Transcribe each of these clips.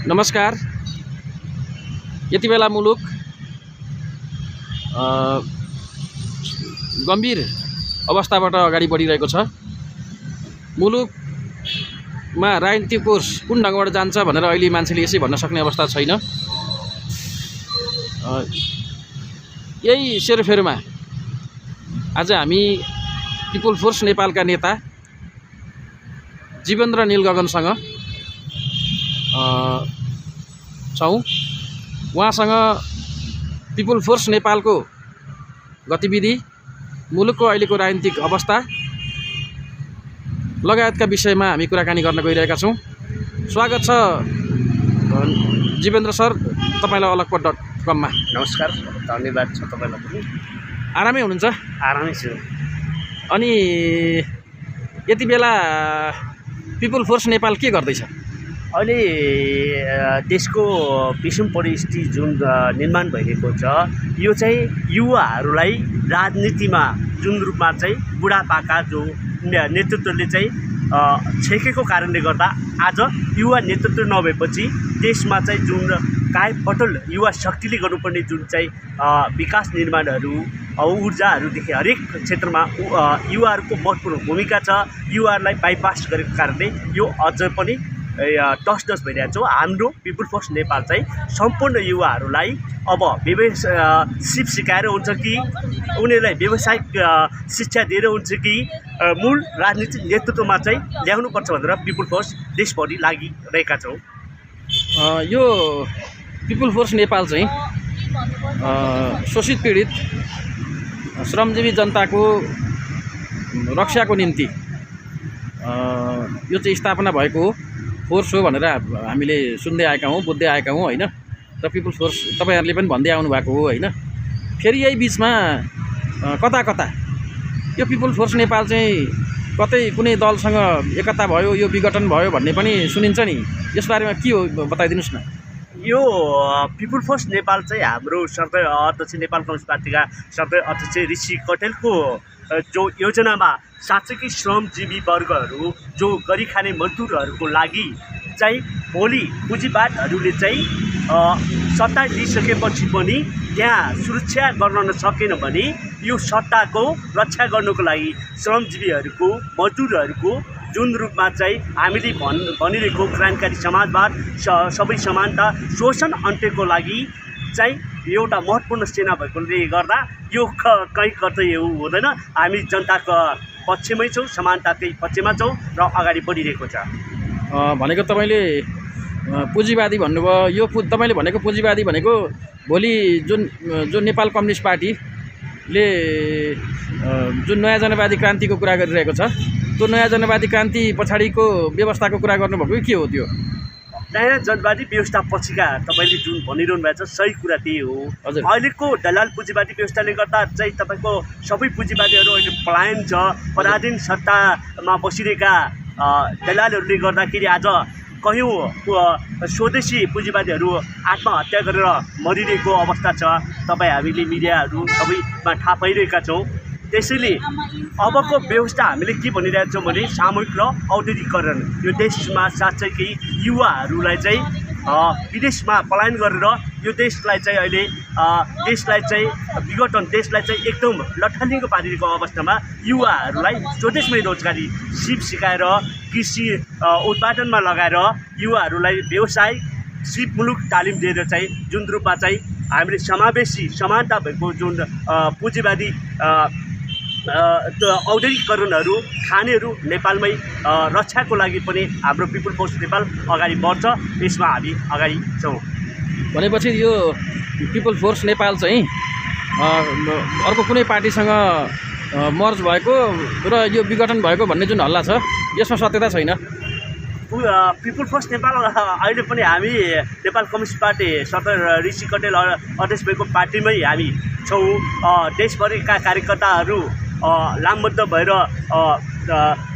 नमस्कार। यति बेला मुलुक गम्भीर अवस्थाबाट अगाडि बढिरहेको छ। मुलुकमा राजनीतिक कोर्स कुन ढङ्गबाट जान्छ भनेर अहिले मान्छेले यसै भन्न सक्ने अवस्था छैन। यही सेरोफेरोमा आज हामी पिपुल फोर्स नेपालका नेता जीवेन्द्र नीलगगनसँग छौँ। उहाँसँग पिपुल फोर्स नेपालको गतिविधि, मुलुकको अहिलेको राजनीतिक अवस्था लगायतका विषयमा हामी कुराकानी गर्न गइरहेका छौँ। स्वागत छ जीवेन्द्र सर तपाईँलाई अलगपट.com मा। नमस्कार, धन्यवाद छ तपाईँलाई पनि। आरामै हुनुहुन्छ? आरामै छु। अनि यति बेला पिपुल फोर्स नेपाल के गर्दैछ? अहिले देशको विषम परिस्थिति जुन निर्माण भइरहेको छ, यो चाहिँ युवाहरूलाई राजनीतिमा जुन रूपमा चाहिँ बुढापाका जो नेतृत्वले चाहिँ छेकेको कारणले गर्दा आज युवा नेतृत्व नभएपछि देशमा चाहिँ जुन कायपटल युवा शक्तिले गर्नुपर्ने जुन चाहिँ विकास निर्माणहरू ऊर्जाहरूदेखि हरेक क्षेत्रमा युवाहरूको महत्त्वपूर्ण भूमिका छ। युवाहरूलाई बाइपास गरेको कारणले यो अझ पनि टसडस भइरहेको छ। हाम्रो पिपुल फोर्स नेपाल चाहिँ सम्पूर्ण युवाहरूलाई अब सिप सिकाएर हुन्छ कि उनीहरूलाई व्यावसायिक शिक्षा दिएर हुन्छ कि मूल राजनीतिक नेतृत्वमा चाहिँ ल्याउनुपर्छ भनेर पिपुल फोर्स देशभरि लागिरहेका छौँ। यो पिपुल फोर्स नेपाल चाहिँ शोषित पीडित श्रमजीवी जनताको रक्षाको निम्ति यो चाहिँ स्थापना भएको फोर्स हो भनेर हामीले सुन्दै आएका हौँ, बुझ्दै आएका हौँ होइन। र पिपुल फोर्स तपाईँहरूले पनि भन्दै आउनु भएको हो होइन। फेरि यही बिचमा कता कता यो पिपुल फोर्स नेपाल चाहिँ कतै कुनै दलसँग एकता भयो, यो विघटन भयो भन्ने पनि सुनिन्छ नि। यस बारेमा के हो बताइदिनुहोस् न। यो पिपुल फोर्स नेपाल चाहिँ हाम्रो सर्दै अध्यक्ष नेपाल कम्युनिस्ट पार्टीका सर्दै अध्यक्ष ऋषि कटेलको जो योजनामा साँच्चै श्रमजीवी वर्गहरू जो गरी खाने मजदुरहरूको लागि चाहिँ भोलि पुँजीवादहरूले चाहिँ सत्ता लिइसकेपछि पनि त्यहाँ सुरक्षा गर्न सकेन भने यो सत्ताको रक्षा गर्नको लागि श्रमजीवीहरूको मजदुरहरूको जुन रूपमा चाहिँ हामीले भनिरहेको क्रान्तिकारी समाजवाद, सबै समानता, शोषण अन्त्यको लागि चाहिँ एउटा महत्त्वपूर्ण सेना भएकोले गर्दा यो कहीँ कतै हुँदैन। हामी जनताको पक्षमै छौँ, समानताकै पक्षमा छौँ र अगाडि बढिरहेको छ। भनेको तपाईँले पुँजीवादी भन्नुभयो। यो तपाईँले भनेको पुँजीवादी भनेको भोलि जुन नेपाल कम्युनिस्ट पार्टीले जुन नयाँ जनवादी क्रान्तिको कुरा गरिरहेको छ, त्यो नयाँ जनवादी क्रान्ति पछाडिको व्यवस्थाको कुरा गर्नुभएको के हो? त्यो नयाँ जनवादी व्यवस्था पछिका तपाईँले जुन भनिरहनु भएको छ सही कुरा त्यही हो। अहिलेको दलाल पुँजीवादी व्यवस्थाले गर्दा चाहिँ तपाईँको सबै पुँजीवादीहरू अहिले पलायन छ। पराधीन सत्तामा बसिरहेका दलालहरूले गर्दाखेरि आज कयौँ स्वदेशी पुँजीवादीहरू आत्महत्या गरेर मरिरहेको अवस्था छ। तपाईँ हामीले मिडियाहरू सबैमा थाहा पाइरहेका छौँ। त्यसैले अबको व्यवस्था हामीले के भनिरहेका छौँ भने सामूहिक र औद्योगिकरण। यो देशमा साँच्चै केही युवाहरूलाई चाहिँ विदेशमा पलायन गरेर यो देशलाई चाहिँ अहिले देशलाई चाहिँ विघटन, देशलाई चाहिँ एकदम लथालिङ्ग पारिरहेको अवस्थामा युवाहरूलाई स्वदेशमै रोजगारी सिप सिकाएर कृषि उत्पादनमा लगाएर युवाहरूलाई व्यवसाय सिप मुलुक तालिम दिएर चाहिँ जुन रूपमा चाहिँ हामीले समावेशी समानता भएको जुन पुँजीवादी औद्योगिकरणहरू खानेहरू नेपालमै रक्षाको लागि पनि हाम्रो पिपुल फोर्स नेपाल अगाडि बढ्छ। यसमा हामी अगाडि छौँ। भनेपछि यो पिपुल फोर्स नेपाल चाहिँ अर्को कुनै पार्टीसँग मर्ज भएको र यो विघटन भएको भन्ने जुन हल्ला छ, यसमा सत्यता छैन। पिपुल फोर्स नेपाल अहिले पनि हामी नेपाल कम्युनिस्ट पार्टी सदर ऋषि कटेल अध्यक्ष भएको पार्टीमै हामी छौँ। देशभरिका कार्यकर्ताहरू लामबद्ध भएर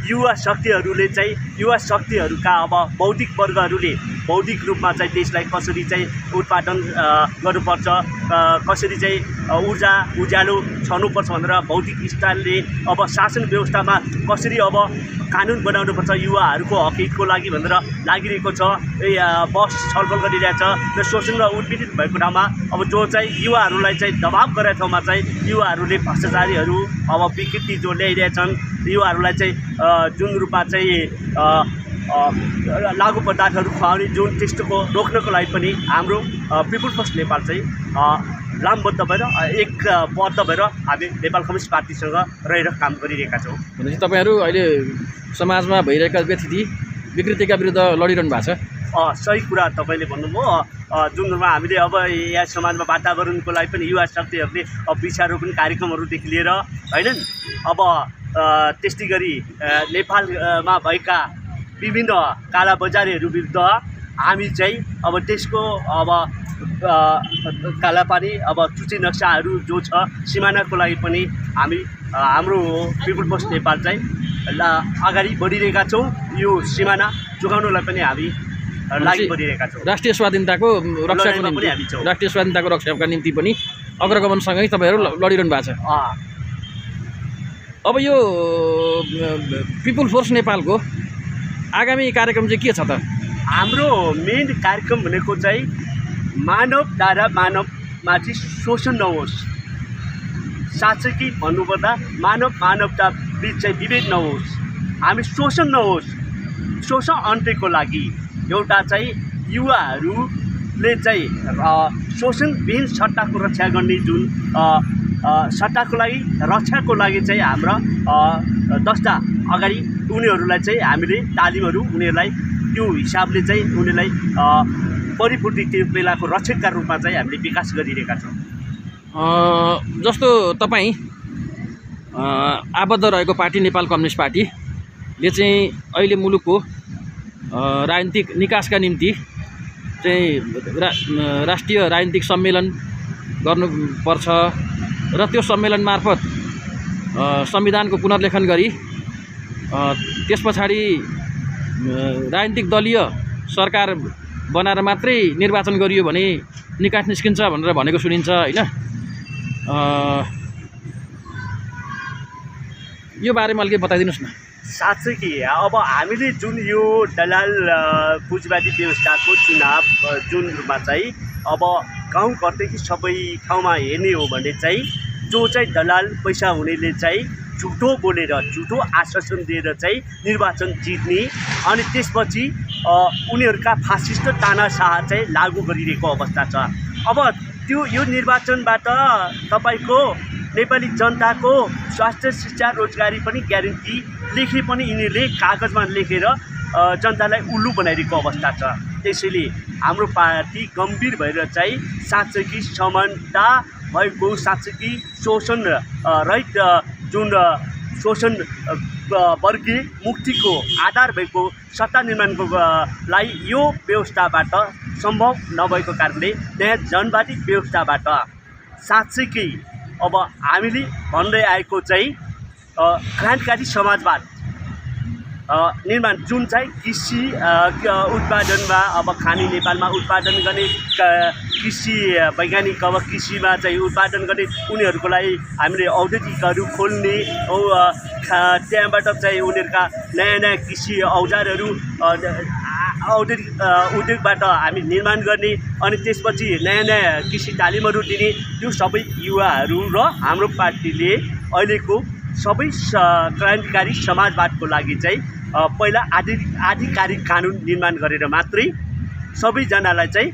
युवा शक्तिहरूले चाहिँ युवा शक्तिहरूका अब बौद्धिक वर्गहरूले बौद्धिक रूपमा चाहिँ देशलाई कसरी चाहिँ उत्पादन गर्नुपर्छ, कसरी चाहिँ ऊर्जा उज्यालो छर्नुपर्छ भनेर बौद्धिक स्टाइलले अब शासन व्यवस्थामा कसरी अब कानुन बनाउनुपर्छ युवाहरूको हक हितको लागि भनेर लागिरहेको छ। बस छलफल गरिरहेछ र शोषण र उत्पीडित भएको ठाउँमा अब जो चाहिँ युवाहरूलाई चाहिँ दबाव गरेको ठाउँमा चाहिँ युवाहरूले भ्रष्टाचारीहरू अब विकृति जो ल्याइरहेछन्, युवाहरूलाई चाहिँ जुन रूपमा चाहिँ लागु पदार्थहरू खुवाउने जुन त्यस्तोको रोक्नको लागि पनि हाम्रो पिपुल फर्स्ट नेपाल चाहिँ लामबद्ध भएर एकबद्ध भएर हामी नेपाल कम्युनिस्ट पार्टीसँग रहेर काम गरिरहेका छौँ। भनेपछि तपाईँहरू अहिले समाजमा भइरहेका व्यथिति विकृतिका विरुद्ध लडिरहनु भएको छ। सही कुरा तपाईँले भन्नुभयो। जुन रूपमा हामीले अब यहाँ समाजमा वातावरणको लागि पनि युवा शक्तिहरूले अब वृक्षारोपण कार्यक्रमहरूदेखि लिएर होइन, अब त्यस्तै गरी नेपालमा भएका विभिन्न कालाबजारीहरू विरुद्ध हामी चाहिँ अब त्यसको अब कालापानी अब चुचे नक्साहरू जो छ सिमानाको लागि पनि हामी हाम्रो पिपुल फर्स्ट नेपाल चाहिँ अगाडि बढिरहेका छौँ। यो सिमाना जोगाउनलाई पनि हामी लागि परिरहेका छौँ। राष्ट्रिय स्वाधीनताको रक्षाका निम्ति पनि अग्रगमनसँगै तपाईँहरू लडिरहनु भएको छ। अब यो पिपुल फोर्स नेपालको आगामी कार्यक्रम चाहिँ के छ त? हाम्रो मेन कार्यक्रम भनेको चाहिँ मानव द्वारा मानवमाथि शोषण नहोस्। साँच्चै कि भन्नुपर्दा मानवता बिच चाहिँ विभेद नहोस्, हामी शोषण नहोस्। शोषण अन्त्यको लागि एउटा चाहिँ युवाहरूले चाहिँ शोषणविहीन सट्टाको रक्षा गर्ने जुन रक्षाको लागि चाहिँ हाम्रा 10टा अगाडि उनीहरूलाई चाहिँ हामीले तालिमहरू उनीहरूलाई त्यो हिसाबले चाहिँ उनीहरूलाई परिपूर्ति त्यो बेलाको रक्षकका रूपमा चाहिँ हामीले विकास गरिरहेका छौँ। जस्तो तपाईँ आबद्ध रहेको पार्टी नेपाल कम्युनिस्ट पार्टीले चाहिँ अहिले मुलुकको राजनीतिक निकासका निम्ति चाहिँ राष्ट्रिय राजनीतिक सम्मेलन गर्नुपर्छ र त्यो सम्मेलन मार्फत संविधानको पुनर्लेखन गरी त्यस पछाडि राजनीतिक दलीय सरकार बनाएर मात्रै निर्वाचन गरियो भने निकास निस्किन्छ भनेर भनेको सुनिन्छ होइन। यो बारेमा अलिकति बताइदिनुहोस् न। साँच्चै कि अब हामीले जुन यो दलाल पुँजीवादी व्यवस्थाको चुनाव जुन रूपमा चाहिँ अब गाउँ घरदेखि सबै ठाउँमा हेर्ने हो भने चाहिँ जो चाहिँ दलाल पैसा हुनेले चाहिँ झुटो बोलेर झुटो आश्वासन दिएर चाहिँ निर्वाचन जित्ने अनि त्यसपछि उनीहरूका फासिस्ट तानाशाह चाहिँ लागू गरिरहेको अवस्था छ। अब त्यो यो निर्वाचनबाट तपाईँको नेपाली जनताको स्वास्थ्य शिक्षा रोजगारी पनि ग्यारेन्टी लेखे पनि यिनीहरूले कागजमा लेखेर जनतालाई उल्लु बनाइरहेको अवस्था छ। त्यसैले हाम्रो पार्टी गम्भीर भएर चाहिँ साँच्चै कि समानता भएको साँच्चै कि शोषण रहित जुन शोषण वर्गीय मुक्तिको आधार भएको सत्ता निर्माणको लागि यो व्यवस्थाबाट सम्भव नभएको कारणले नयाँ जनवादी व्यवस्थाबाट साँच्चै कि अब हामीले भन्दै आएको चाहिँ क्रान्तिकारी समाजवाद निर्माण जुन चाहिँ कृषि उत्पादनमा अब खाने नेपालमा उत्पादन गर्ने कृषि वैज्ञानिक अब कृषिमा चाहिँ उत्पादन गर्ने उनीहरूको लागि हामीले औद्योगिकहरू खोल्ने त्यहाँबाट चाहिँ उनीहरूका नयाँ कृषि औजारहरू औद्योगिक उद्योगबाट हामी निर्माण गर्ने अनि त्यसपछि नयाँ कृषि तालिमहरू दिने त्यो सबै युवाहरू र हाम्रो पार्टीले अहिलेको सबै क्रान्तिकारी समाजवादको लागि चाहिँ पहिला आधिकारिक कानुन निर्माण गरेर मात्रै सबैजनालाई चाहिँ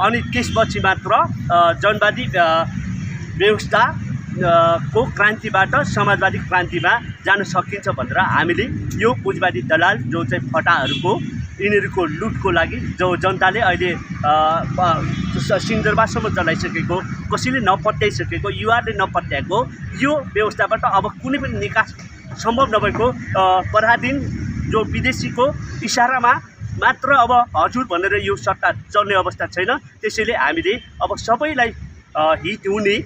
अनि त्यसपछि मात्र जनवादी व्यवस्था को क्रान्तिबाट समाजवादी क्रान्तिमा जान सकिन्छ भनेर हामीले यो पुँजीवादी दलाल जो चाहिँ फटाहरूको यिनीहरूको लुटको लागि जो जनताले अहिले सिंहदरबारसम्म चलाइसकेको कसैले नपत्याइसकेको युवाले नपत्याएको यो व्यवस्थाबाट अब कुनै पनि निकास सम्भव नभएको पराधीन जो विदेशीको इसारामा मात्र अब हजुर भनेर यो सट्टा चल्ने अवस्था छैन। त्यसैले हामीले अब सबैलाई हित हुने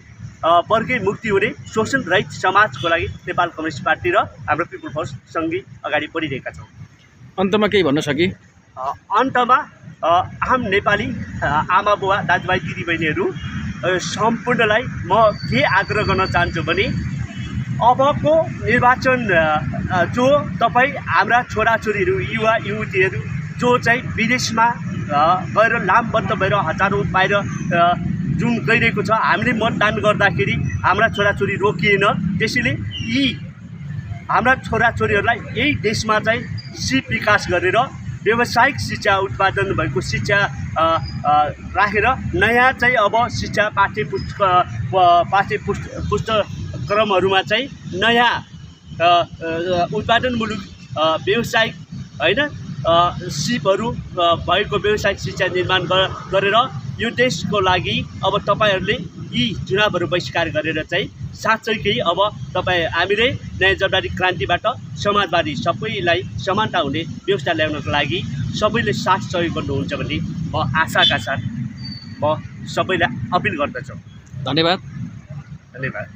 वर्गीय मुक्ति हुने शोषण रहित समाजको लागि नेपाल कम्युनिस्ट पार्टी र हाम्रो पिपुल फर्स्ट सँगै अगाडि बढिरहेका छौँ। अन्तमा केही भन्न सकि अन्तमा आम नेपाली आमा बुवा दाजुभाइ दिदीबहिनीहरू सम्पूर्णलाई म के आग्रह गर्न चाहन्छु भने अबको निर्वाचन जो तपाईँ हाम्रा छोराछोरीहरू युवा युवतीहरू जो चाहिँ विदेशमा गएर लामबद्ध भएर हजारौँ बाहिर जुन गइरहेको छ, हामीले मतदान गर्दाखेरि हाम्रा छोराछोरी रोकिएन। त्यसैले यी हाम्रा छोराछोरीहरूलाई यही देशमा चाहिँ सिप विकास गरेर व्यावसायिक शिक्षा उत्पादन भएको शिक्षा राखेर नयाँ चाहिँ अब शिक्षा पाठ्यपुस्तक्रमहरूमा चाहिँ नयाँ उत्पादनमूलक व्यावसायिक होइन सिपहरू भएको व्यावसायिक शिक्षा निर्माण गरेर यो देशको लागि अब तपाईँहरूले यी चुनावहरू बहिष्कार गरेर चाहिँ साँच्चैकै अब हामीले नयाँ जनवादी क्रान्तिबाट समाजवादी सबैलाई समानता हुने व्यवस्था ल्याउनको लागि सबैले साथ सहयोग गर्नुहुन्छ भन्ने म आशाका साथ म सबैलाई अपिल गर्दछु। धन्यवाद। धन्यवाद।